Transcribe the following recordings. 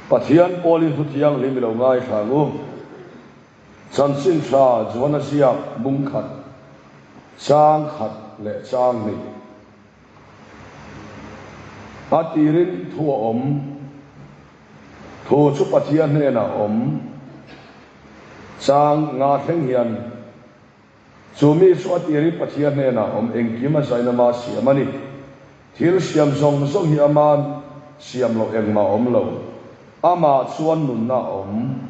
Pathian pawlin thu thianghlim i lo ngaithla ang u. Chanchin tha Johana ziak bung khat, chang khat leh chang hnih. A tirin thu a awm. Thu chu Pathian hnenah a awm. Chang nga thleng hian chu mi chu a tirin Pathian hnenah awm engkim a zain ama siam a ni. Thil siam zawng zawng hi aman siam loh engmah a awm lo. Amah chuan nunna a awm.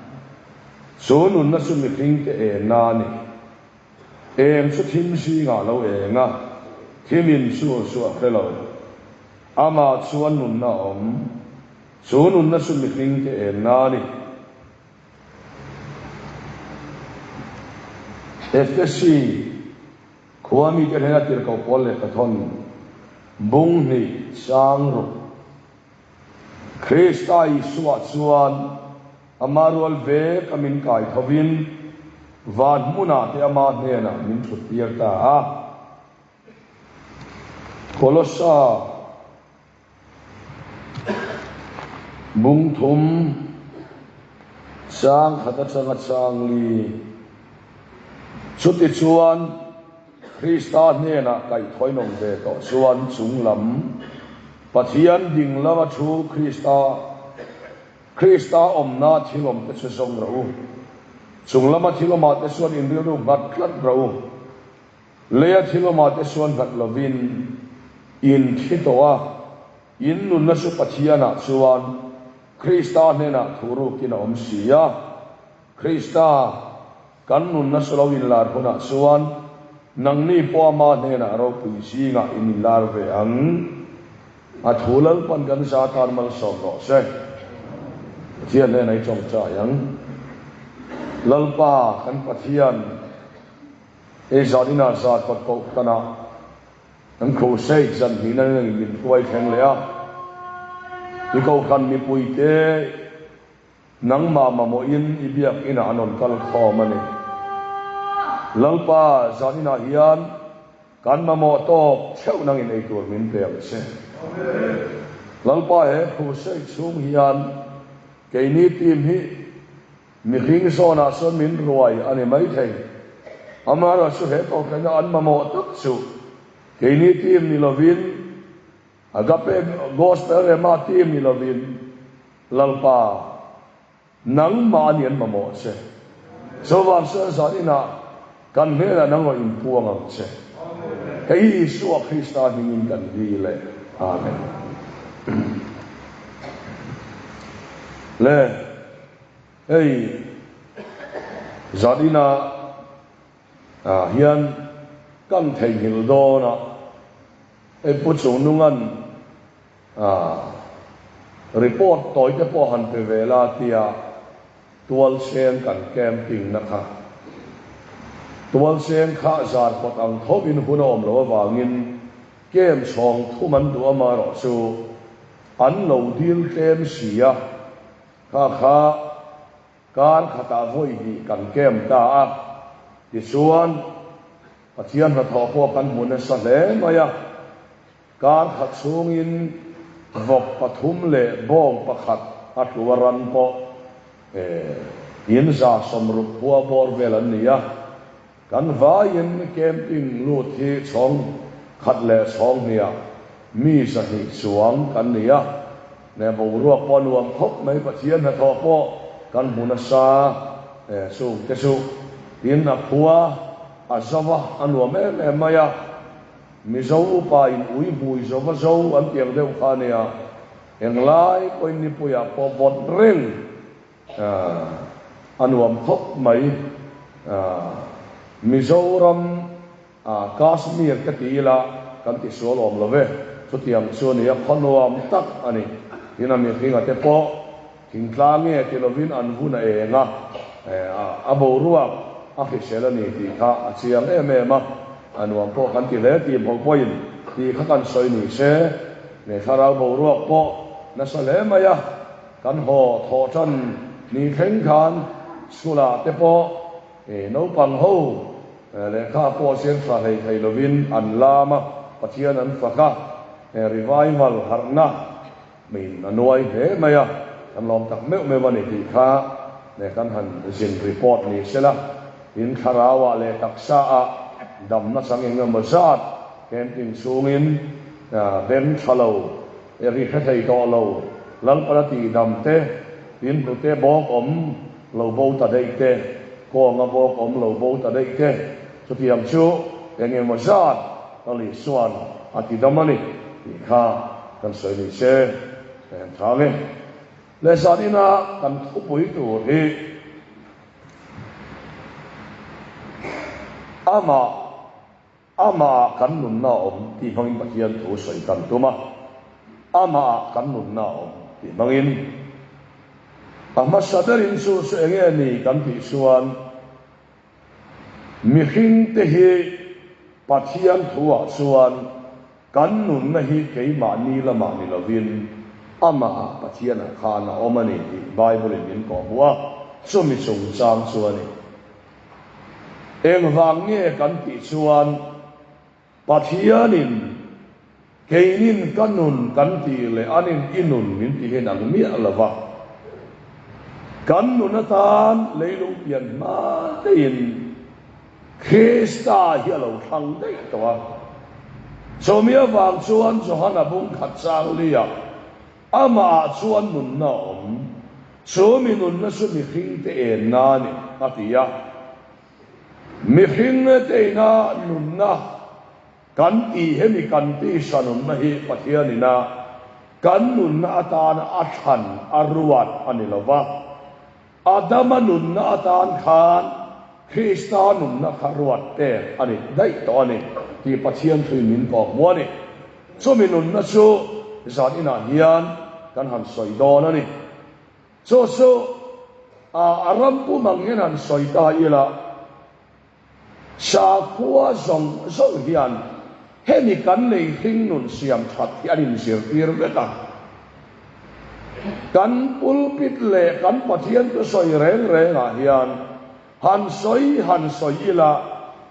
Chu nunna chu mihringte enna a ni. Eng chu thim zingah lo eng a, thimin chu chu a hre lo. Amah chuan nunna a awm. Chu nunna chu mihringte enna a ni. Efesi khua mite hnena tirhkoh pawl lehkha thawn bung hnih sang ruk. Krista Isua chuan ama rual vek a min kai thovin van hmunah te ama hnenah min thut tir ta a. Kolossa Bung thum chang khat atanga chang li. Chutichuan, Krista hnenah kaihthawin awm ve tawh chuan chung lam Pathian ding lama thu Krista Krista awmna thil awmte chu zawng rawh u. Chung lama thil awmah te chuan inrilru nghat tlat rawh u. Leia thil awmah te chuan nghat lovin in thi tawh a, in nunna chu Pathianah chuan Krista hnenah thu rukin a awm si a. Krista kan nunna chu lo inlar hunah chuan nangni pawh ama hnenah ropui zingah in inlar ve ang. A thu Lalpan kan za tan malsawm rawh se. Pathian hnenah i tawngtai ang. Lalpa kan Pathian. Hei zan inah zan kawt koh tanah kan crusade zan hnihna nangin min hruai thleng leh a. I kohhran mipuite nangmah mamawhin i biak inah an rawn kal khawm a ni. Lalpa, zan inah hian kan mamawh tawp theuh nangin ei tur min pe ang che. Lalpa, he crusade chhung hian keini team hi Mihring zawnah chuan min ruai a ni maithei. Amaherawhchu he kohhranah an mamawh tak chu keini team ni lovin, Agape Gospel Rema team ni lovin, Lalpa, nangmah a ni an mamawh che. Chuvang chuan zan inah kan hnenah nang rawn inpuang ang che. Hei hi Isua Krista hmingin kan dil e. Amen. Le. Hei zanina ah hian kan theihnghilh dawn a, hei Pu Chungnunga'n ah report tawi te pawh han pe ve la tia tualcheng kan camping na kha tualcheng kha zar kawt ang tho in hun a awm loh avangin camp chhawng thum an duh amaherawh chu an lo dil tlem si a. Kha kha kar khatah vawi hnih kan camp ta a, tichuan Pathian hnathawh pawh kan hmu nasa hle mai a, kar khat chhungin vawk pathum leh bawng pakhat a tlu a ran pawh in 160 khua bawr vel an ni a, kan vaiin camping lut hi chhawng khat leh chhawng hniah mi 200 chuang kan ni a. Leh boruak pawh a nuam khawp mai, Pathian hnathawh pawh kan hmu nasa e, chung te chu tin a khua a zo a, a nuam em em mai a, Mizo upa in ui hmui zo va zo an tih ang deuh kha a nia, englai pawhin nipuiah pawh vawt reng a nuam khawp mai, Mizoram A, Kashmir ka ti ila kan ti sual awm lo ve, chutiang chu a ni a, khaw nuam tak a ni. Tin a mihringa te pawh thingtlang nge ti lovin an vun a eng a, a boruak a hrisel a ni tih kha a chiang em em a, a nuam pawh kan ti hle tih hmawlh pawhin tih kha kan sawi ni se, he thlarau boruak pawh nasa hle mai a, kan haw thawh tan ni thleng khan school-ah te pawh naupang ho Lehkha pawh siam tha hlei thei lovin an lam a, Pathian an fak a, he revival harhna min a nuai hle mai a. Kan lawm tak meuh meuh a ni tih kha ne kan han zin report ni sela, tin thlarauah leh taksaah damna chang eng emaw zat camping chhungin beng tha lo, ri hre thei tawh lo, Lalpana tihdam te, tin hnute bawk awm lo bo ta daih te, kawnga bawk awm lo bo ta daih te, chutiang chu eng emaw zat Lal Isua'n a tidam a ni tih kha kan sawi ni se. Eng tha nge? Leh zan ina kan thupui tur hi amah amahah kan nunna a awm tih hmangin Pathian thu sawi kan tum a, amahah kan nunna a awm tih hmangin a hmasa berin chu chu enge ni kan tih chuan mihringte hi Pathian thuah chuan Kan nunna hi keimahni lamah ni lovin Amahah Pathianah khan a awm a ni tih Bible-in min kawhhmuh a, chumi chungchang chu a ni. Engvang nge kan tih chuan Pathianin keinin ka nun kan tih leh anin i nun min ti hian ang miah lo va, kan nun atan leilung pian hma tein Krista hi a lo thlang daih tawh a. Chumi avang chuan Johana bung khat chang liah amahah chuan nunna a awm, chu mi nunna chu mihringte enna a ni, a ti a. Mihringte ina nunna kan tih hemi kan tisa nunna hi Pathian ina kan nunna atana a thlan a ruat a ni lo va. Adama nunna atan khan Krista nunna kha ruat pek a ni daih tawh a ni tih Pathian thuin min kawh hmu a ni. Chumi nunna chu zan inah hian kan han sawi dawn a ni. Chu chu a ram pum ang hian han sawi ta ila. Sakhua zawng zawng hian hemi kan lei hringnun siam that hi an inzirtir vek a. Kan pulpit leh kan Pathian thusawi reng rengah hian han sawi han sawi ila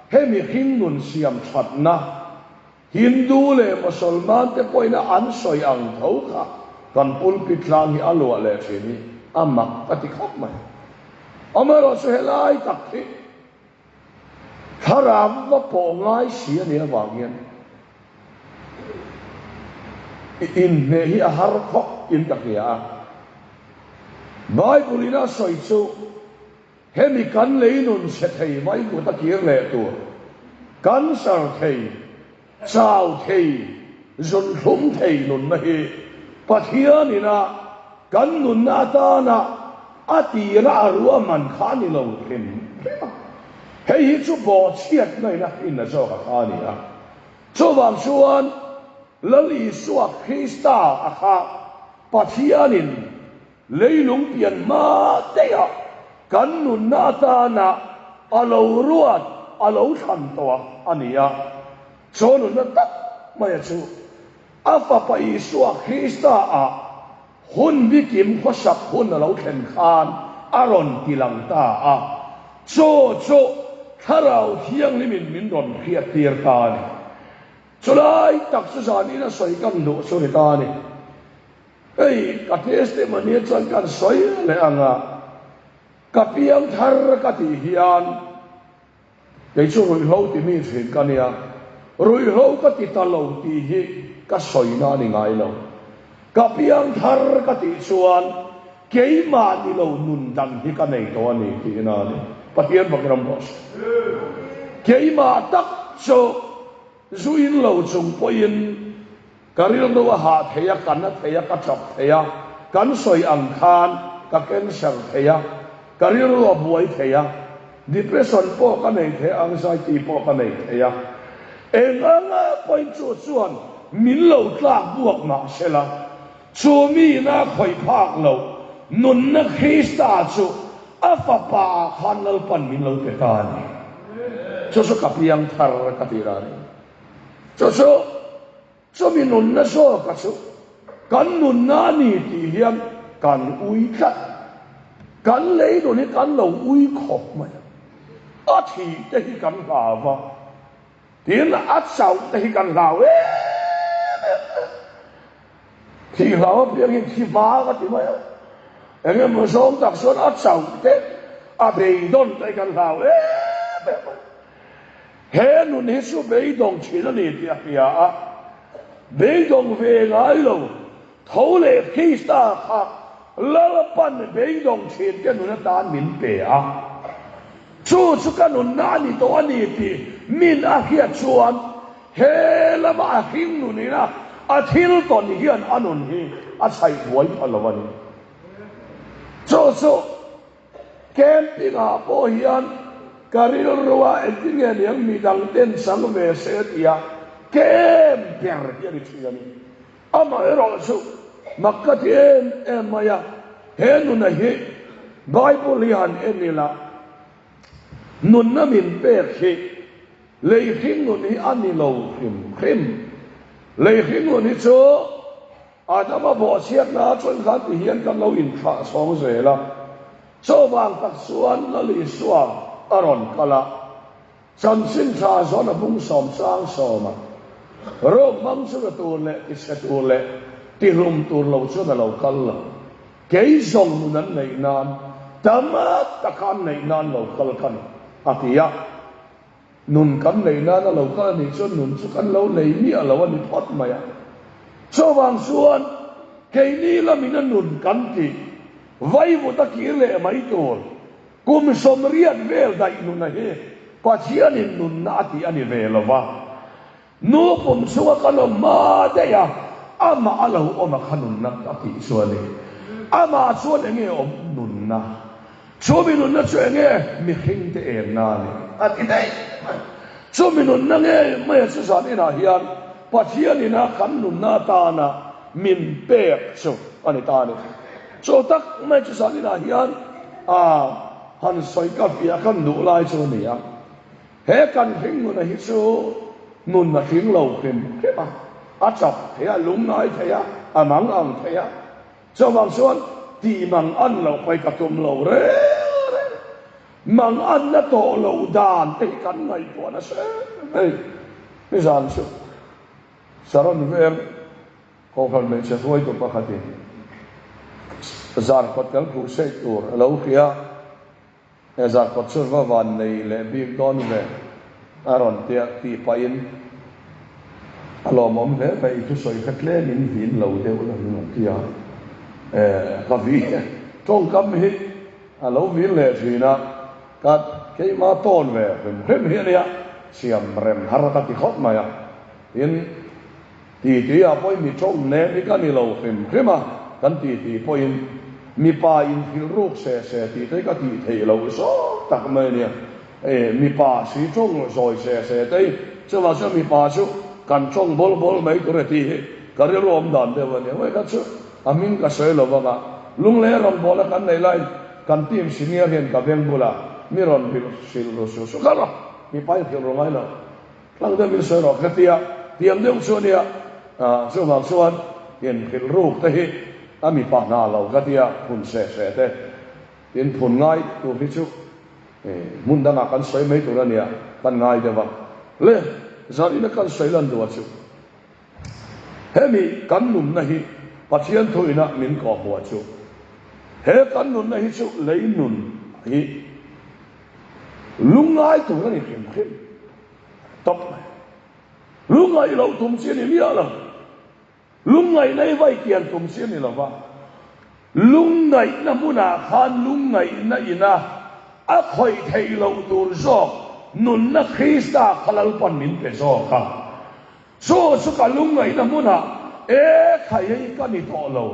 hemi hringnun siam thatna Hindu leh Mosolman te pawhin a an sawi ang tho kha kan pulpit tlang hi a luah leh thin hi a mak ka ti khawp mai. Amaherawhchu helai tak hi thlarau va pawh ngai si a nih avang hian inhneh hi a har khawp in ka hria a. Bible in a sawi chu Hemi kan lei nun chhe thei mai kut a kir leh tur, cancer thei, chau thei, zunthlum thei nunna hi Pathian ina kan nunna atana a tira a ruahman kha a ni lo hrim hrim a. Hei hi chu bawhchhiatna ina hrinna zawk a kha a ni a. Chuvang chuan Lal Isua Krista a kha Pathianin Leilung pian hma daihah kan nunna atana a lo ruat, a lo thlan tawh a ni a. Chaw nunna tak maia chu a Fapa Isua Krista-ah hun bikim khawsak hun a lo thlen khan a rawn tilang ta a. Chaw chu Thlarau Thianghlimin min rawn hriattir ta a ni. Chulai tak chu zanin a sawi kan duh chu ni ta a ni. Hei ka testimony chuan kan sawi leh ang a, ka piang thar ka tih hian kei chu ruihhlo ti mi thin ka nia, ruihhlo ka ti ta lo tih hi ka sawina a ni ngai lo. Ka piang thar ka tih chuan keimah ni lo nun dang hi ka nei tawh a ni tihna a ni. Pathian bak ram rawh se. Keimah tak chu zu in lo chung pawhin Ka rilru a hah thei a, ka na thei a, ka tap thei a, kan sawi ang khan ka cancer thei a, ka rilru a buai thei a, depression pawh ka nei thei a, anxiety pawh ka nei thei a. Eng anga pawhin chu chuan min lo tlak buak mah sela, chu miin a khawih phak loh nunna Krista chu a fapa ah khan Lalpan min lo pe ta a ni. Chu chu ka piang thar ka tih dan a ni. Chu chu chumi nunna zawka chu kan nunna a ni tih hian kan ui tlat. Kan lei nun hi kan lo ui khawp mai a, a thih te hi kan hlau va, tin a chauh te hi kan hlau em em a. Thih hlau apiang hi thi hma ka ti mai a. Eng emaw zawng tak chuan a chauh te, a beidawn te kan hlau em em a. He nun hi chu beidawng thin a ni tih a hria a, beidawng ve ngai lo tho leh Krista kha Lalpan beidawng thin te nun atan min pe a. Chu chu ka nunna a ni tawh a ni tih min a hriat chuan he lama a hring nunin a a thil tawn hian a nun hi a chhaih buai pha lo a ni. Chu chu camping ah pawh hian ka rilru a engtin nge niang midang ten chang ve se tia ka em ber hi a ni thin a ni. Amaherawh chu mak ka ti em em mai a, he nuna hi Bible hi han en ila, nunna min pek hi lei hring nun hi a ni lo hrim hrim. Lei hring nun hi chu Adama bawhchhiatna atang khan ti hian kan lo inthlah chhawng zel a, chuvang tak chuan Lal Isua a rawn kal a, Chanchin tha zawn a bung sawm chang sawm a, rawk hmang chu la tur leh tichhe tur leh tihlum tur lo chuan a lo kal lo. Kei zawng nun an neih nan, tam taka an neih nan lo kal ka ni, a ti a. Nun kan neih nan a lo kal a nih chuan nun chu kan lo nei miah lo a ni phawt mai a. Chuvang chuan keini lamin a nun kan tih vaivut a kir leh mai tur Kum 80 vel daih nuna hi Pathianin nunna a tih a ni ve lo va, nu pum chunga kan awm hma daih a, amah a lo awm a kha nunna a tih chu a ni. Amah chuan eng nge awm? Nunna. Chu mi nunna chu eng nge? Mihringte enna a ni a ti daih mai. Chu mi nunna ngei maia chu zan inah hian Pathianina kan nunna atana min pek chu a ni ta a ni. Chu tak mai chu zan inah hian a han sawi ka fiah kan duh lai chu a ni a, he kan hring nuna hi chu nun a hring lo hrim hrim a, a chap thei a, lungngai thei a, a mang ang thei a, chuvang chuan tih mang an loh pawh hi ka tum lo reng reng, mang an na tawh loh dan te hi kan ngaihtuah nasa em em nizan chu Saron veng. Kohhran hmeichhe hruaitu pakhatin zarkawt kan khuhseih tur a lo hria a, he zarkawt chu va van nei leh bik dawn ve a rawn tia tih pahin a lawmawm hle mai, i thusawi kha tlem in vin lo deuh la min rawn ti a, ka vi tawngkam hi a lo vin leh thin a, ka keimah tawn ve hrim hrim hi a nia, siam rem har ka ti khawp mai a, tin. Titi ah pawhin mi tawng nem hi ka ni lo hrim hrim a, kan titi pawhin mipa inhrilh ruk se se tih te hi ka tih theih loh zawk tak mai a nia. E, mipa si tawng zawi se se te hi chuvang chuan mipa chu kan tawng bawl bawl mai tur e tih hi ka rilru awm dan deuh a nia. Hei kha chu a hming ka sawi lo vang a, lunglei rawngbawlna kan neih laiin kan team senior hian ka veng bulah mi rawn hrilh ru su su kha rawh, mipa inhrilh ru ngai lo. Tlang deuh min sawi rawh ka tia, tiang deuh chu a nia, chuvang chuan inhrilh ruk te hi a mipa hna lo ka tia, phun seh seh te tin phun ngai tur hi chu hmun dangah kan sawi mai tur a nia, kan ngai deuh a. Le, zarina kan sawi lan duh a chu, hemi kan nunna hi Pathian thuina min kawhhmuh a chu, he kan nunna hi chu lei nun hi Lungngai tur a ni hrim hrim tawp mai. Lungngaih loh tum chi a ni miah lo. Lungngaihna hi vai kian tum chi a ni lo va. Lungngaihna hmunah khan lungngaihna ina a khawih theih loh tur zawk nunna Krista kha Lalpan min pe zawk a. Chu chu ka lungngaihna hmunah e khai hei ka ni tawh lo,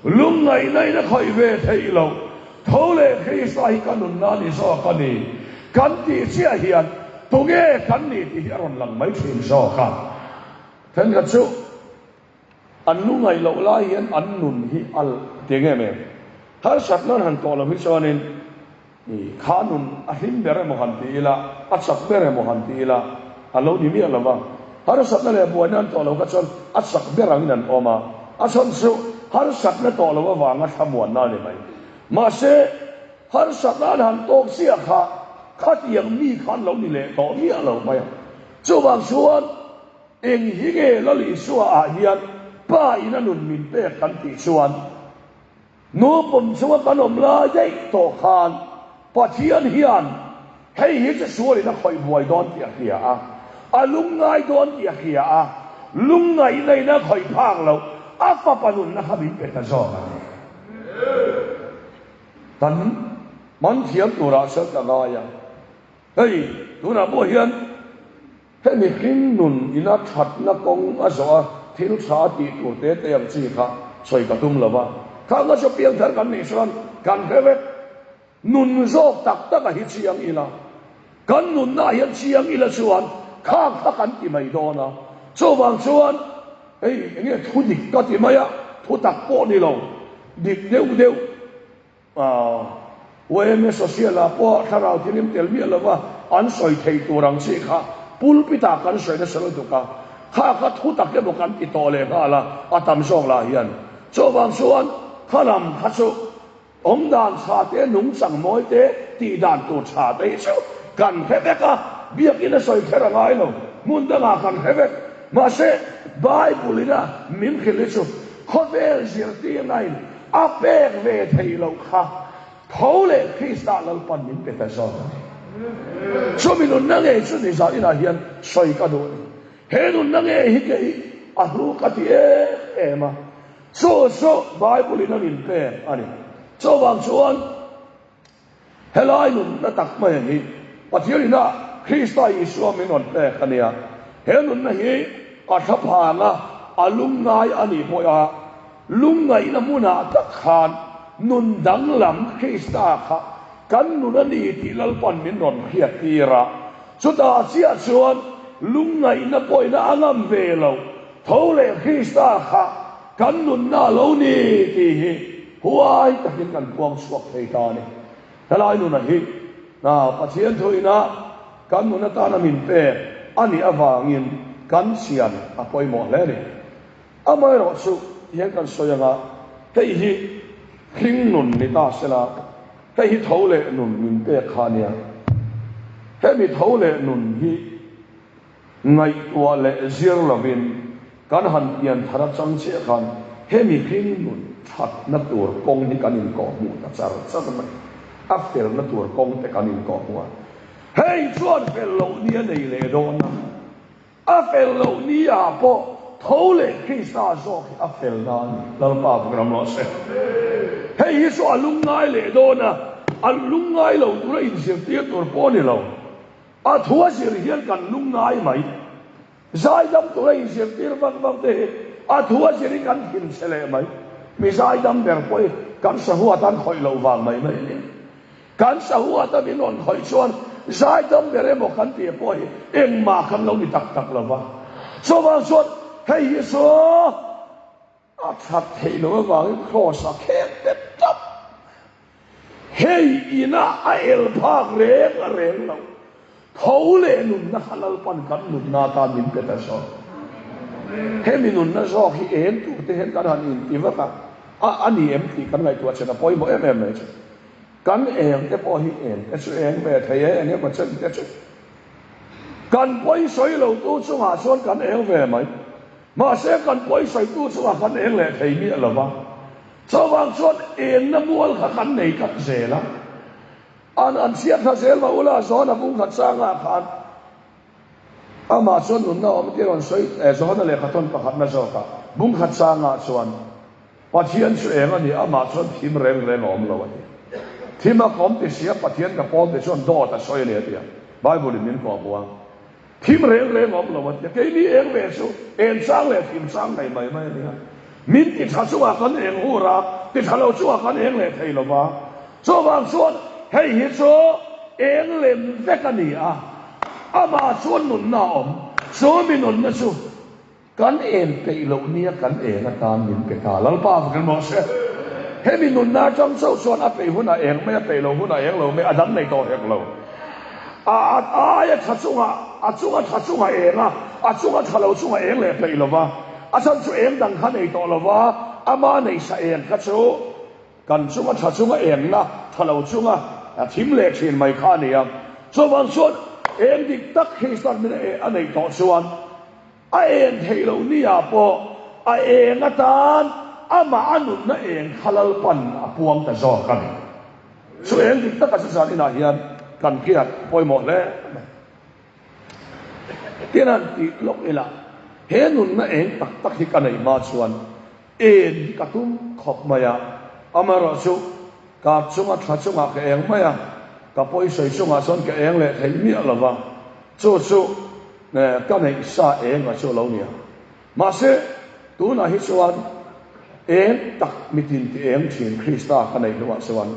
lungngaihna in a khawih ve theih loh, tho leh Krista hi ka nunna a ni zawk a ni kan tih chiah hian tunge kan ni tih hi a rawn lang mai thin zawk a. Thenkhat chu an lungngaih loh lai hian an nun hi a ti nge em? Harsatna an han tawh lo hi chuanin I kha nun a hlim ber emaw han ti ila, a chak ber emaw han ti ila, a lo ni miah lo va. Harsatna leh buaina an tawh lo kha chuan a chak ber angin an awm a, a chhan chu harsatna tawh lo avanga thlamuanna a ni mai. Mahse, harsatna an han tawk chiah kha khatiang mi kha an lo ni leh tawh miah lo mai a. Chuvang chuan eng hi nge Lal Isua ah hian Pa in a nun min pek kan tih chuan? Nu pum chunga kan awm lai daih tawh khan Pathian hian hei hi chu sualin a khawih buai dawn tih a hria a, a lungngai dawn tih a hria a, lungngaihna in a khawih phak loh a fapa nunna kha min pe ta zawk a ni. Kan man thiam turah chuan ka ngai a, hei tunah pawh hian Hemi hring nun ina thatna kawng a zawh a, thil tha a tih tur te te ang chi kha sawi ka tum lo va. Khang a saw piang thar kan nih chuan kan hre vek. Nun zawk tak tak a hi chiang ila, kan nunna ah hian chiang ila chuan khang kha kan ti mai dawn a. Chuvang chuan hei enge thu dik ka ti mai a, thu tak pawh ni lo, dik deuh deuh. Yma Social ah pawh thlarau thilim tel miah lova an sawi thei tur ang chi kha pulpit ah kan sawi nasa lutuk a, kha kha thu tak emaw kan ti tawh leh nghal a, a tam zawk lah hian. Chuvang chuan kha lam kha chu awm dan tha te, nungchang mawi te, tih dan tur tha te hi chu kan hre vek a, biakin a sawi kher a ngai lo, hmun dangah kan hre vek. Mahse Bible in a min hrilh hi chu khawvel zirtirna in A pek ve theih loh kha tho leh Krista Lalpan min pe ta zawk a ni. Chumi nunna ngei chu nizah inah hian sawi ka duh a ni. He nunna ngei hi kei a hlu ka ti em em a, chu chu Bible in a min pek a ni. Chuvang chuan Helai nunna tak mai hi Pathian ina Krista Isua min rawn pek a nia. He nunna hi a thlaphang a, a lungngai a nih pawh a, lungngaihna hmunah tak khan nun danglam Krista kha kan nun a ni tih Lalpan min rawn hriat tir a. Chutah chiah chuan lungngaihna pawhin a ngam ve lo, tho leh Krista kha kan nunna a lo ni tih hi Huai takin kan puang chhuak thei ta a ni. Helai nuna hi Pathian thuina kan nun atana min pek a nih avangin kan chian a pawimawh hle a ni. Amaherawh chu tihian kan sawi anga hei hi hring nun ni ta sela, hei hi tho leh nun min pek kha a nia. Hemi tho leh nun hi Ngaihtuah leh zir lovin kan han pian thar atang chiah khan hemi hring nun thatna tur kawng hi kan inkawhhmuh ta char char mai. A felna tur kawng te kan inkawhhmuh a. Hei chuan fel loh ni a nei leh dawn a. A fel loh ni ah pawh tho leh Krista zawk hi a fel na a ni. Lalpa vuk ram rawh se. Hei hi chu a lungngai leh dawn a, a lungngai lo tura inzirtir tur pawh a ni lo. A thu a zir hian kan lungngai mai. Zaidam tura inzirtir vak vak te hi a thu a zirin kan thinchhe leh mai. Mi zaidam ber pawh hi kan sahu atan khawih loh vang mai mai a ni. Kan sahu ata min rawn khawih chuan zaidam ber emaw kan tih pawh hi engmah kan lo ni tak tak lo va. Chuvang chuan hei hi chu A that theih loh avangin Kraws a khek tep tap. Hei inah a el phak reng a reng lo. Tho leh nunna kha Lalpan kan nunna atan min pe ta zawk. Hemi nunna zawk hi eng tur te hian kan han inti vak a, a a ni em tih kan ngaihtuah chen a pawimawh em em mai chu. Kan eng te pawh hi eng te chu eng ve thei e, eng emaw chen te chu. Kan pawisawi lo tu chungah chuan kan eng ve mai. Mahse kan pawisawitu chungah kan eng leh thei miah lo va. Chuvang chuan engna mual kha kan nei tlat zel a. An an chhiat thla zel mah ula Johana bung khat sangah khan amah chuan nunna awm tih a rawn sawi Johana lehkhathawn pakhatna zawkah bung khat sangah chuan Pathian chu eng a ni, amah chuan thim reng reng a awm lo a ti. Thim a ka awm ti sia Pathian ka pawl ti chuan dawt a sawi a ni a ti a, Bible in min kawhhmuh a. Thim reng reng a awm lo a ti a, keini eng ve chu eng chang leh thim chang nei mai mai a ni a. Min ti tha chungah kan eng hur a, ti tha lo chungah kan eng leh thei lo va. Chuvang chuan hei hi chu eng lem vek a ni a, amah chuan nunna a awm, chu mi nunna chu Kan en peih loh nia kan eng atan min pe ta. Lalpa vek emaw se. Hemi nunna atang chauh chuan a peih hunah eng mai, a peih loh hunah eng lo mai, a dang nei tawh hek lo. A a aia tha chungah, a chunga tha chungah eng a, a chunga tha lo chungah eng leh peih lo va. A chhan chu eng dang kha nei tawh lo va, ama neisa eng kha chu kan chunga tha chunga engna tha lo chunga thim leh thin mai kha a ni a. Chuvang chuan eng dik tak Krista'n min a neih tawh chuan, A eng theih loh ni ah pawh a eng atan amah a nunna eng kha Lalpan a. puang ta zawk a ni. Chu eng dik taka chu zan inah hian kan hriat pawimawh hle mai. Tin han tih lawk ila, he nunna eng tak tak hi ka neih hma chuan en hi ka tum khawp mai a, amaherawhchu kar chunga thla chungah ka eng mai a, ka pawisawi chungah chuan ka eng leh thei miah lo va, chu chu ka neih sa eng a chu a lo ni a. Mahse, tunah hi chuan eng tak mitin ti eng thin Krista ka neih hnuah chuan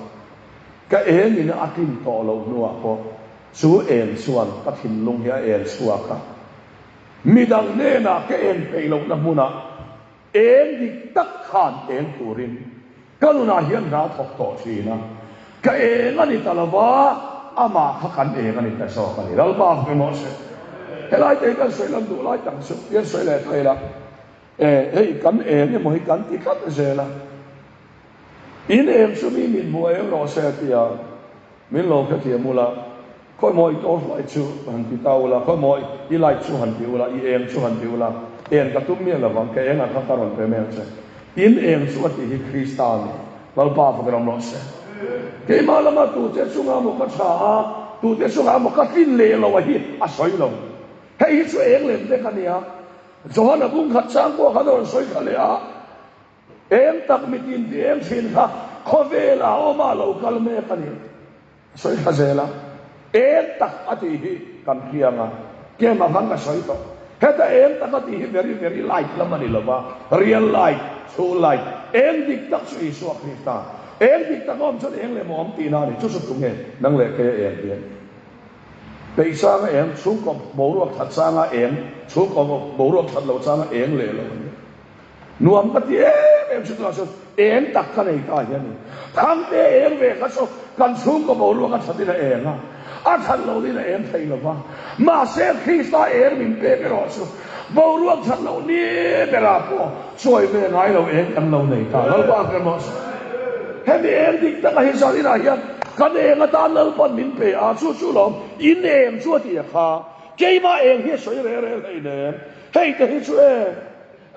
ka engin a tlin tawh loh hnuah pawh chu eng chuan ka thinlung hi a en chhuak a. Midang hnenah ka en peih lohna hmunah eng dik tak khan eng turin Ka nunah hian hna thawk tawh thin a, ka eng a ni ta lo va, amah kha kan eng a ni ta zawk a ni. Lalpa hre mawh se. Helai te hi kan sawi lan duh lai tak chu hian sawi leh thei la, e, hei kan eng emaw hi kan ti tlat zel a, in eng chu mi min hmu eng rawh se tia min lo hrethiam ula, Khawimaw i torch light chu han ti ta ula, khawimaw i light chu han ti ula, i eng chu han ti ula, eng ka tum miah lovang, ka engah kha ka rawn pe mai ang che. In eng chu a tih hi Krista a ni. Lalpa fak ram rawh se. Keimah lama tute chunga maw ka tha a, tute chunga maw ka tlin leh lo a hi a sawi lo. Hei hi chu eng lem vek a nia. Johana bung khat chang pawh khan a rawn sawi kha leh a, eng tak mitin ti eng thin kha khawvelah awma lo kal mek a ni. Sawi thla zel a, eng tak a tih hi kan hriang a, keimah khan ka sawi tawh. Heta eng tak a tih hi very very light lam a ni lo va, real light, true light, eng dik tak chu Isua Krista, eng dik tak a awm chuan eng leh maw awm tihna a ni, chu chu tunge nang leh keia eng hian peih changa eng, chhungkaw boruak that changa eng, chhungkaw boruak that lo changa eng leh lo a ni. Nuam ka ti em em chu tunah chuan eng tak ka nei ta hi a ni. Thangte eng ve kha chu kan chhungkaw boruak a thatin a eng a, a that loh in a eng thei lo va. Mahse Krista eng min pek erawh chu boruak that loh ni berah pawh chawi ve ngai lo eng kan lo nei ta. Lalpa ka emaw hemi eng dik taka hi zan inah hian kan eng atan Lalpan min pe a, chu chu lawm in eng chu a ti a kha keimah eng hi a sawi rel rel hleinem hei te hi chu e.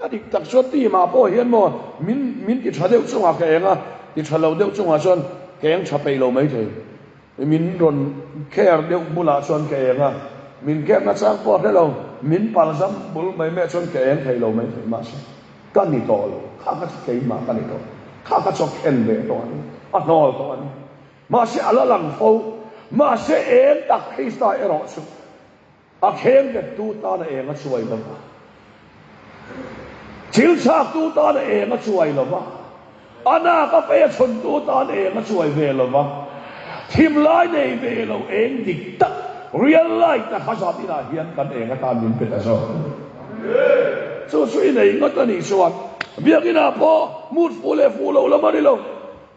A dik tak chuan team ah pawh hian maw min min ti tha deuh chungah ka eng a, ti tha lo deuh chungah chuan ka eng tha peih lo maithei. Min rawn care deuh bulah chuan ka eng a, min care na chang pawh a hre lo, min palzam bul mai mai ah chuan ka eng thei lo maithei. Mahse ka ni tawh lo, kha kha chu keimah ka ni tawh, kha kha chu a khen ve tawh a ni, a hnawl tawh a ni. Mahse a la lang fo, mahse eng tak Krista erawh chu A kheng bettu tan a eng a chuai lo va, thil chhaktu tan a eng a chuai lo va, a nak a fei a chhawntu tan eng a chuai ve lo va, thim lai nei ve lo eng dik tak, real light, a kha zat inah hian kan eng atan min pe ta zawk a ni. Chu chu i nei ngawt a nih chuan biakinah pawh mood fuh leh fuh lo lam a ni lo,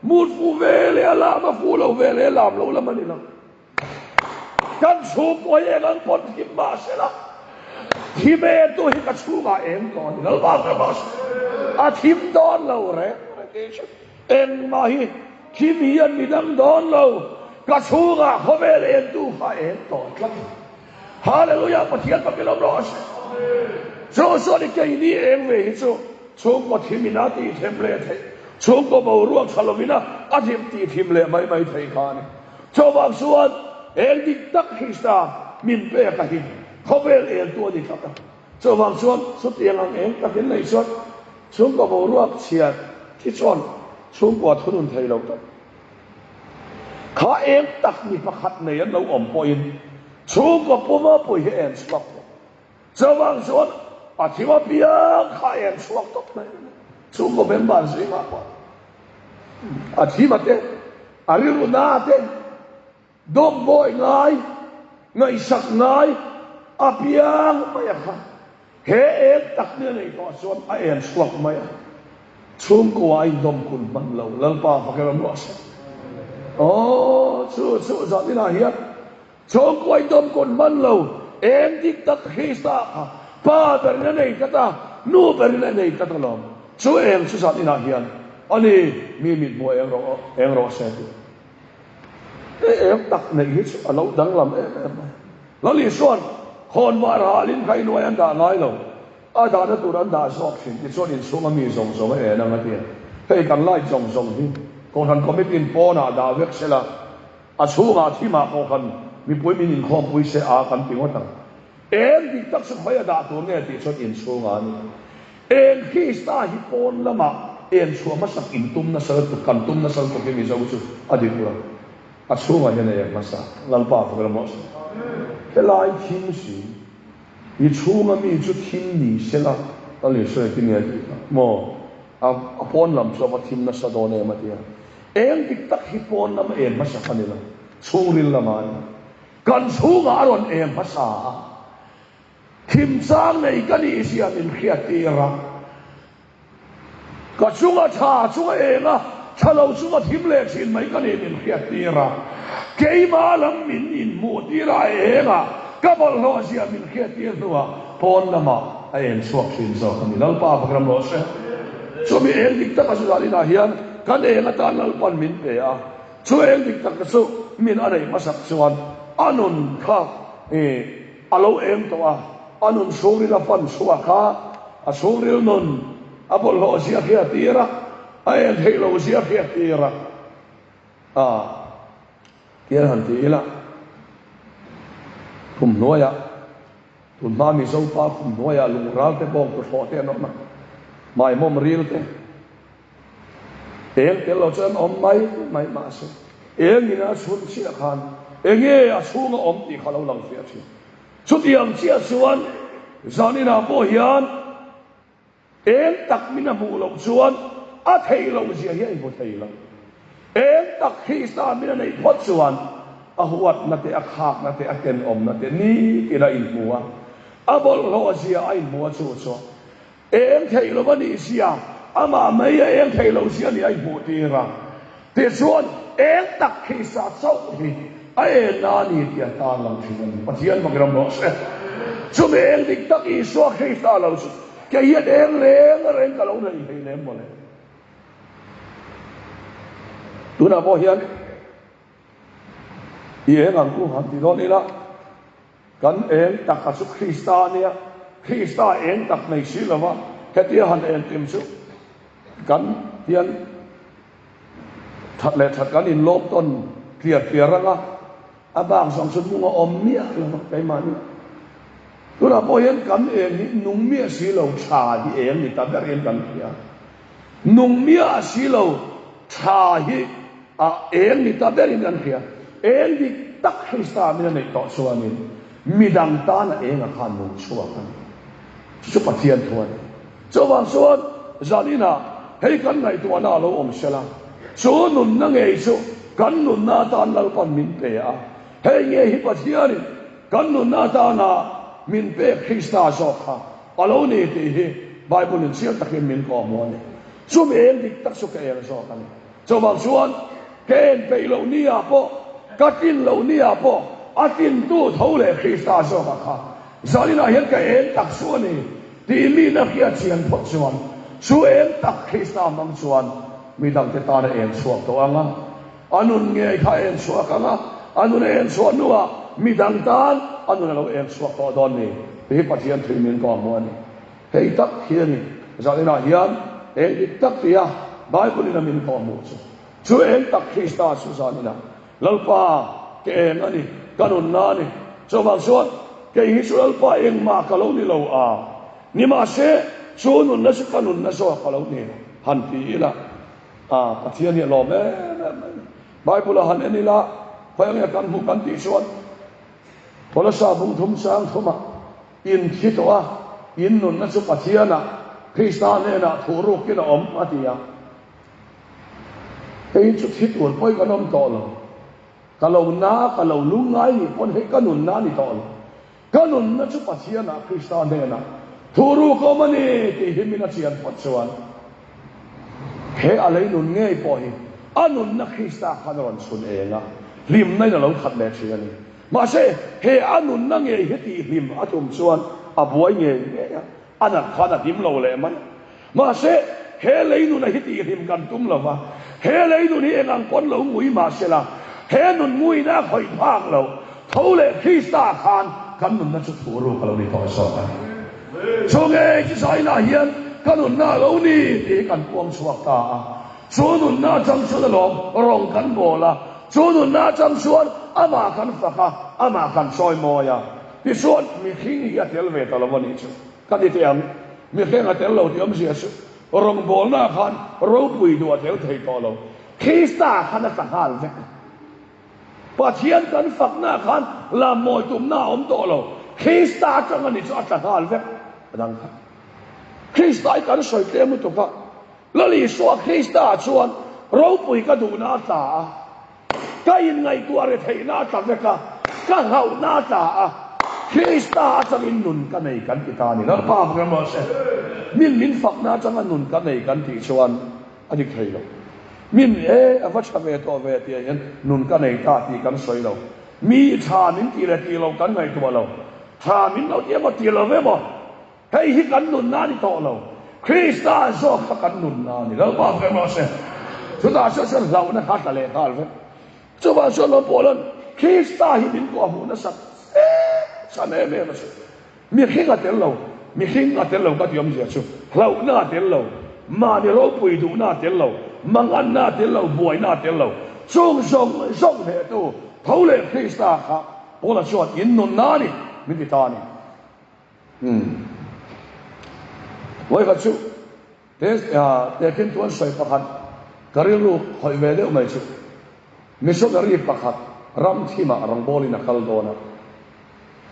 mood fuh ve leh a lam a fuh lo ve leh a lam lo lam a ni lo. Kan chhungkaw hi eng ang pawn thim mah se la, thim e tu hi ka chhungah eng tawh a ni lo vang em a, a thim dawn lo reng reng hi chu engmah hi thim hian mi dang dawn lo, ka chhungah khawvel en tu kha eng tawh tlat. Hallelujah Pathian pakin awm rawh se. Chu chuan i keini eng ve hi chu chhungkaw thim in a tih them leh theih, chhungkaw boruak tha lovin a a thim tih thim leh mai mai thei kha a ni. Chuvang chuan eng dik tak Krista min pek a hi khawvel entu a ni tlat a. Chuvang chuan chutiang ang eng takin nei chuan chhungkaw boruak chhiat hi chuan chhungkua thunun thei lo tawp. Kha eng tak mi pakhat nei an lo awm pawhin chhungkaw puma pui hi en chhuak tawp. Chuvang chuan a thim apiang kha en chhuak tawp mai a ni. Chhungkaw member zingah pawh a thim a te. A rilru na te, dawmbawi ngai, ngaihsak ngai a piang mai a kha. He eng tak ni a nei tawh chuan a en chhuak mai a. Chhungkua a indawm kun hman lo, Lalpa fak erawh nuah se. Aw, chu chu zan inah hian chhungkua indawm kun hman lo, eng dik tak Krista kha pa berin a nei tlat a, nu berin a nei tlat alawm. Chu eng chu zan inah hian a ni, mi mit hmuh eng rawh eng rawh se tih. He eng tak neih hi chu a lo danglam em em mai. Lal Isua'n khawnvar halin kha inuai an dah ngai lo, a dahna tur an dah zawk thin tichuan inchhunga mi zawng zawng a en ang a ti a. Hei kan light zawng zawng hi. Kohhran Committee-in pawnah dah vek se la, a chhungah thimah Kohhran mipui min inkhawmpui se a kan ti ngawt ang. Eng dik tak chu khawi a dah tur nge tih chuan inchhungah a ni. Eng Krista hi pawn lamah eng chhuah hmasak in tum nasa lutuk, kan tum nasa lutuk hi Mizo chu a dik lo. A chhungah hian a eng hmasa. Lalpa fak ram rawh se. Helai thim si, i chhunga mi chu thim ni sela, Lal Isua hi tinge a tih kha maw? A pawn lam chu a va thim nasa dawn em a ti a. Eng dik tak hi pawn lam a eng hmasak a ni lo, chhungril lamah a ni. Kan chhungah a rawn eng hmasa a, thim chang nei ka nih zia min hriattir a. Ka chunga tha chunga eng a, tha lo chunga thim leh thin mai ka nih min hriattir a. Keimah lam min inhmuhtir a, a eng a, ka bawlhhlawh zia min hriattir hnuah pawn lamah a eng chhuak thin zawk a ni. Lalpa fak ram rawh se. Chumi eng dik taka chu zaninah hian kan eng atan Lalpan min pe a. Chu eng dik tak chu min a neih hmasak chuan a nun kha a lo eng tawh a, a nun chhungril a fan chhuak a, a chhungril nun a bawlhhlawh zia hriat tir a, a en theih loh zia hriat tir a, a tian han ti ila khum hnuaiah tunhma Mizo pa khum hnuaiah lungral te bawng tuthlawh te an awm a, maimawm ril te. Eng tel lo chuan awm mai mai mahse eng in a chhun chiah khan enge a chhunga awm tih kha lo lang fiah thin. Chutiang chiah chuan zaninah pawh hian eng tak min a hmuh loh chuan a theih loh zia hi a inhmu thei lo. Eng tak Krista min a neih phawt chuan a huatna te, a khakna te, a tenawmna te nitin a inhmu a, a bawlhhlawh zia a inhmu a chu chuan Eng theih lo a nih sia, amah mai a eng theih loh zia nih a inhmuh tir a. Tichuan, eng tak Krista chauh hi a enna a ni tih a tarlang thin a ni. Pathian fak ram rawh se. Chumi eng dik tak Isua Krista lo chu kei hian eng reng reng ka lo nei thei lem mawle. Tunah pawh hian i eng ang u han ti dawn ila. Kan eng tak a chu Krista a nia, Krista eng tak nei si lova hetia han entim chu kan hian that leh that kan inlawm tawn tliar tliar ang a, a bak zawng chu nung a awm miah lo va keimahni. Tunah pawh hian kan eng hi nung miah si lo tha hi eng ni ta berin kan hria. Nung miah si lo tha hi a eng ni ta berin kan hria. Eng dik tak Krista min a neih tawh chuanin midang tan a eng a khan nung chhuak a ni. Chu chu Pathian thu a ni. Chuvang chuan zaninah hei kan ngaihtuahna a lo awm sela, chu nunna ngei chu kan nunna atan Lalpan min pe a, hei ngei hi Pathianin kan nunna atana min pek Krista zawk kha A lo ni tih hi Bible in chiang takin min kawhhmuh a ni. Chumi eng dik tak chu ka eng zawk a ni. Chuvang chuan ka en peih loh ni ah pawh, ka tlin loh ni ah pawh a tlintu tho leh Krista zawkah kha zaninah hian ka eng tak chu a ni tih mi na hriat chian phawt chuan chu eng tak Krista hmang chuan midangte tan a eng chhuak tawh ang a. A nun ngei kha a en chhuak ang a, a nun a en chhuah hnuah midang tan a nun a lo en chhuak tawh dawn ni tih hi Pathian thui min kawh hmuh a ni. Hei tak hi a ni, zaninah hian eng dik tak tia Bible in a min kawh hmuh chu, chu eng tak Krista chu zaninah Lalpa ka eng a ni, ka nunna a ni. Chuvang chuan kei hi chu Lalpa engmah ka lo ni lo a, nimahse chu nunna chu ka nunna zawk a lo ni han ti ila. A, Pathian hi a lawm em em mai. Bible a han en ila, khawi ange kan hmuh kan tih chuan Kolosai bung thum chang thumah in thi tawh a, in nunna chu Pathianah, Krista hnenah thuh rukin a awm a ti a. Hei chu thi tur pawhin kan awm tawh lo. Ka lo na, ka lo lungngai nih pawn hei ka nunna a ni tawh lo. Ka nunna chu Pathianah Krista hnenah thu ruk awm a ni tih hi min a chian phawt chuan he a lei nun ngei pawh hi a nunna Krista khan a rawn chhun eng a, hlimna in a lo khat leh thin a ni. Mahse, he a nunna ngei hi tih hlim a tum chuan a buai ngei ngei a, a nat khan a hlim lo leh mai. Mahse, he lei nuna hi tihhlim kan tum lo va, he lei nun hi eng ang pawn lo ngui mah sela, he nun nguina a khawih phak lo, tho leh Krista khan kan nunna chu thu ruk a lo ni tawh zawk a ni. Chu ngei chu Zainah hian ka nunna a lo ni tih hi kan puang chhuak ta a. Chu nunna atang chuan alawm rawng kan bawl a, chu nunna atang chuan amah kan fak a, amah kan chawi mawi a. Tichuan, mihring hi a tel ve ta lo a nih chu ka ti teh ang. Mihring a tel lo tih awmzia chu rawngbawlnaah khan ropui duh a tel thei tawh lo. Krista khan a tla nghal vek. Pathian kan faknaah khan lam mawi tumna a awm tawh lo. Krista atang a nih chu a tla nghal vek. A dang kha Krista hi kan sawi tlem lutuk a. Lal Isua Krista chuan ropui ka duhna a tla a, ka inngaihtuah retheihna a tla vek a, ka hlauhna a tla a, Krista atangin nun ka nei kan ti ta a ni. Lalpa vek emaw se, min min fakna atanga nun ka nei kan tih chuan a dik thei lo. Min e a va tha ve tawh ve tih ah hian nun ka nei ta tih kan sawi lo. Mi tha min tih leh tih lo kan ngaihtuah lo. Tha min lo ti emaw tih lo emaw. Hei hi kan nunna a ni tawh lo. Krista zawk kha kan nunna a ni. Lalpa vek rawh se. Chutah chuan chuan hlauhna kha a tla leh nghal vek. Chuvang chuan lo pawh Krista hi min kawh hmuh nasat chhan em em a chu. Mihring a tel lo. Mihring a tel lo ka ti awmzia chu hlauhna a tel lo. Mahni ropui duhna a tel lo. Manganna a tel lo. Buaina a tel lo. Chung zawng zawng hnehtu tho leh Krista kha Paula chuan in nunna a ni min ti ta a ni. Umm. Vawikhat chu te tehkhin tuan sawi pakhat ka rilru khawih ve deuh mai chu missionary pakhat ram thimah rawngbawlin a kal dawn a,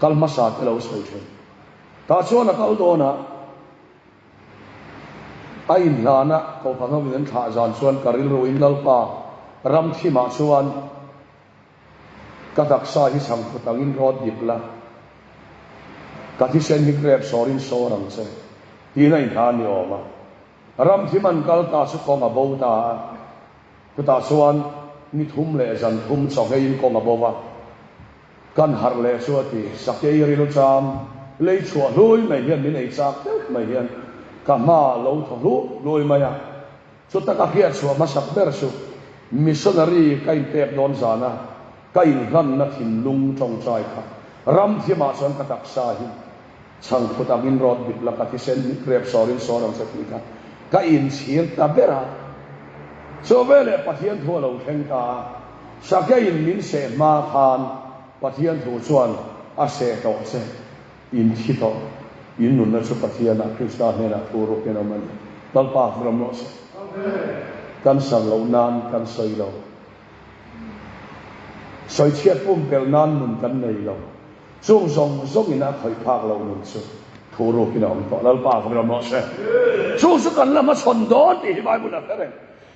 kal hmasa te lo sawi thin. Tah chuan a kal dawn a, a inhlana kohhran hovin an thlah zan chuan ka rilruin Lalpa ram thimah chuan Ka taksa hi chhangkut angin rawt dip la, ka thisen hi grep sawrin sawr ang che, tiin a inhlan ni awm a. Ramthim an kal ta chu kawng a bo ta a, chutah chuan ni thum leh zan thum chawhngeiin kawng a bo va. Kan harh leh chu a ti, Sakei rilcham lei chhuah hlui mai hian min ei chak deuh mai hian ka hma lo thaw hluh hlui mai a. Chuta ka hriat chhuah hmasak ber chu missionary ka inpek dawn zana ka inhlanna thinlung tawngtai kha ramthimah chuan ka taksa hi chhangphut angin rawt bit la ka thisen rep sawrin sawr ang che tih kha ka inchhir ta ber a. Chu veleh Pathian thu a lo thleng ta a, Sakeiin min seh hma khan Pathian thu chuan a seh tawh che. In thi tawh, in nunna chu Pathianah Krista hnenah thu rukin awm a ni. Lalpa ram rawh se. Kan sar loh nan kan sawi lo. Sawi chhiat pumpelh nan nun kan nei lo. Chung zawng zawngin a khawih phak loh nun chu thu rukin a awm tawh. Lalpa ram rawh se. Chung chu kan la hmachhawn dawn tih hi Bible a hre reng.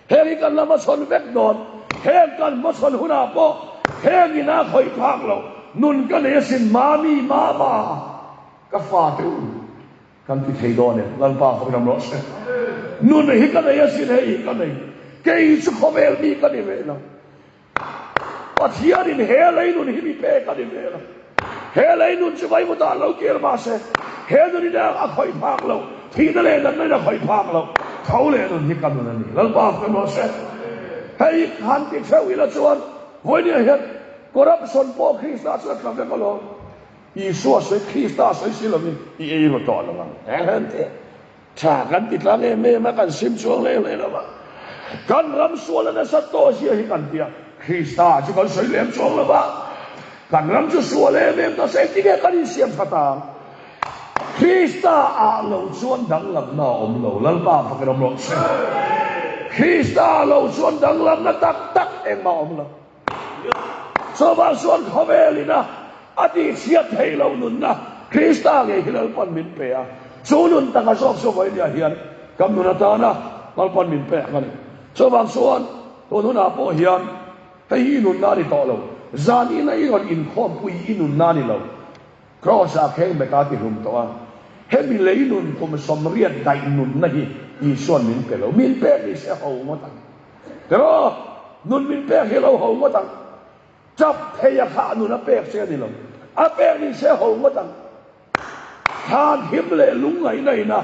Heng hi kan la hmachhawn vek dawn. Heng kan hmachhawn hunah pawh heng ina khawih phak loh nun ka nei asin mami mama ka fate u kan ti thei dawn em Lalpa fak ram rawh se. Nun hi ka nei asin hei hi ka nei kei chu khawvel mi ka ni ve lo. Pathianin he lei nun hi mi pek a ni ve lo. He lei nun chu vaivutah lo kir mah se, he nunin a khawih phak lo, thihna leh natna in a khawih phak lo, tho leh nun hi ka nun a ni. Lalpa fak rawh se. Hei han ti theuh ila chuan vawinia hian corruption pawh Krista chu a tla vek alawm. Isua sawi Krista sawi si lovin i ei ru tawh lo ang. Tha kan ti tlang em em a, kan sim chuang hle hle lo va. Kan ram sual a nasat tawh zia hi kan ti a, Krista chu kan sawi lem chuang lo va. Kan ram chu sual em em ta se, engtinge kan insiam tha ta ang? Krista ah lo chuan danglamna a awm lo, Lalpa fakin awm rawh se. Krista ah lo chuan danglamna tak tak engmah a awm lo. Chuvang chuan khawvelin a a tihchhiat theih loh nunna Krista ngei hi Lalpan min pe a, chu nun taka zawk chu vawinia hian kan nun atana Lalpan min pek a ni. Chuvang chuan tun hunah pawh hian hei hi i nunna a ni tawh lo, zanina i rawn inkhawmpui i nunna a ni lo. Kraws-ah kheng bet a ti hlum tawh a, hemi lei nun kum 80 daih nunna hi Isua'n min pe lo, min pek ni se ho ngawt ang. Tiraw? Nun min pek hi lo ho ngawt ang. Tap thei a kha nun a pek che a ni lo. A pek ni se ho ngawt ang. Thlan him leh lungngaihna ina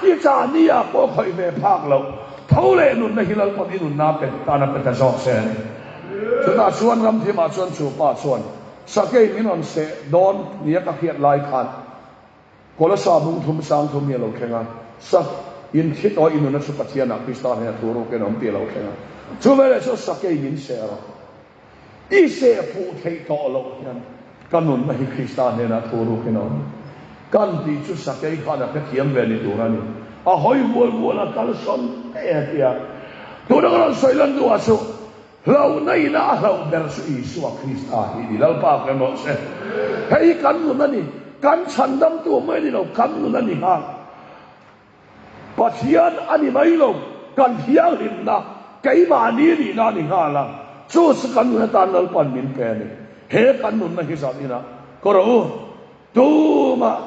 i chah ni ah pawh khawih ve phak loh. Tho leh nunna hi Lalpawn i nunna pe tan a pe ta zawk se a ni. Chutah chuan ramthimah chuan chu pa chuan sakei min rawn seh dawn nia ka hriat lai khan Kolasa bung thum sang thum hi a lo thleng a. Sak. In thi tawh i nuna chu Pathianah Krista hnena thu rukin awm tih a lo thleng a. Chu veleh chu sakei min seh rawh. I seh fuh theih tawh loh hian ka nunna hi Krista hnenah thu rukin a awm. Kan tih chu sakei khan a hrethiam ve ni tur a ni. A hawi vual vual a, kal sawn daih a ti a. Tuna ka rawn sawi lan duhah chu hlauhna ina a hlauh ber chu Isua Krista hi ni. Lalpa ka rawh se. Hei hi kan nun a ni. Kan chhandamtu mai ni lo, kan nun a ni nghal. Pathian a ni mai lo, kan thianghlimna keimahni nihna a ni nghal a, chu chu kan nun atan Lalpan min pe a ni. He kan nunna hi zan inah ka rawh u. Tumah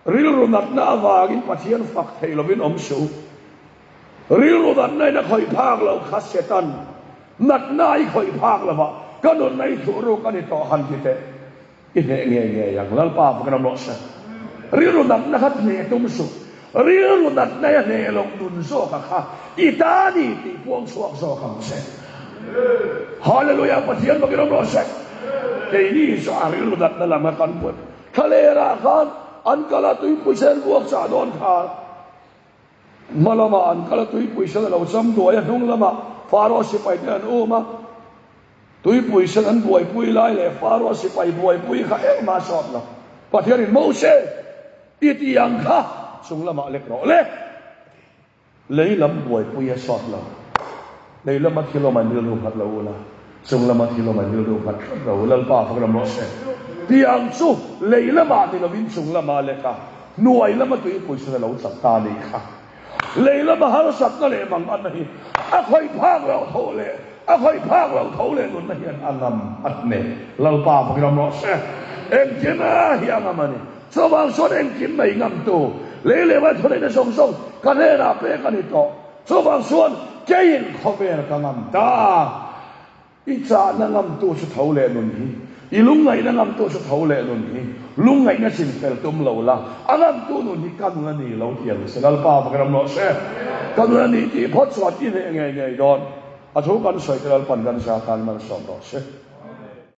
rilru natna avangin Pathian fak thei lovin awm suh u. Rilru natna in a khawih phak loh kha Setan natna i khawih phak lovah ka nunna i thuhruk a ni tawh han ti teh. I hneh ngei ngei ang, Lalpa ka ram rawh se. Rilru natna kha hneh tum suh. Rilru natna i a hneh loh nun zawka kha i ta ni tih puang chhuak zawk ang che. Hallelujah Pathian bawk i ram rawh se. Keini chu a rilru natna lam kha kan buai. Thlalerah khan an kal a tuipui sen vuak chah dawn khan hma lamah an kal a tuipui sen a lo cham duai a hnung lamah Faro sipai te an um a. Tuipui sen an buaipui lai leh Faro sipai buaipui kha engmah sawt lo. Pathianin Mose i tih ang kha chung lamah lek rawh le. Lei lam buaipui a sawt lo. Lei lama thil awm an rilru nghat lo ula, chung lama thil awm an rilru nghat tlat lo. Lalpa fak ram rawh se. Tih ang chu lei lamah ni lovin chung lamah lek a, hnuai lama tuipui sen a lo chak ta a nih kha. Lei lama harsatna leh manganna hi a khawih phak loh tho leh a khawih phak loh tho leh nunna hian a ngam a hneh. Lalpa fak ram rawh se. Engkim a hi a ngam a ni. Chuvang chuan engkim mai ngamtu lei leh vai thuneihna zawng zawng ka hnenah pek a ni tawh. Chuvang chuan keiin khawvel ka ngam ta. I chahna ngamtu chu tho leh nun hi, i lungngaihna ngamtu chu tho leh nun hi, lungngaihna chin fel tum lo la, a ngamtu nun hi ka nun a ni lo tih ang se, Lalpa va ka ram rawh se, ka nun a ni tih phawt chuan i hneh ngei ngei dawn, a thu kan sawi te Lalpan kan zah tan malsawm rawh se.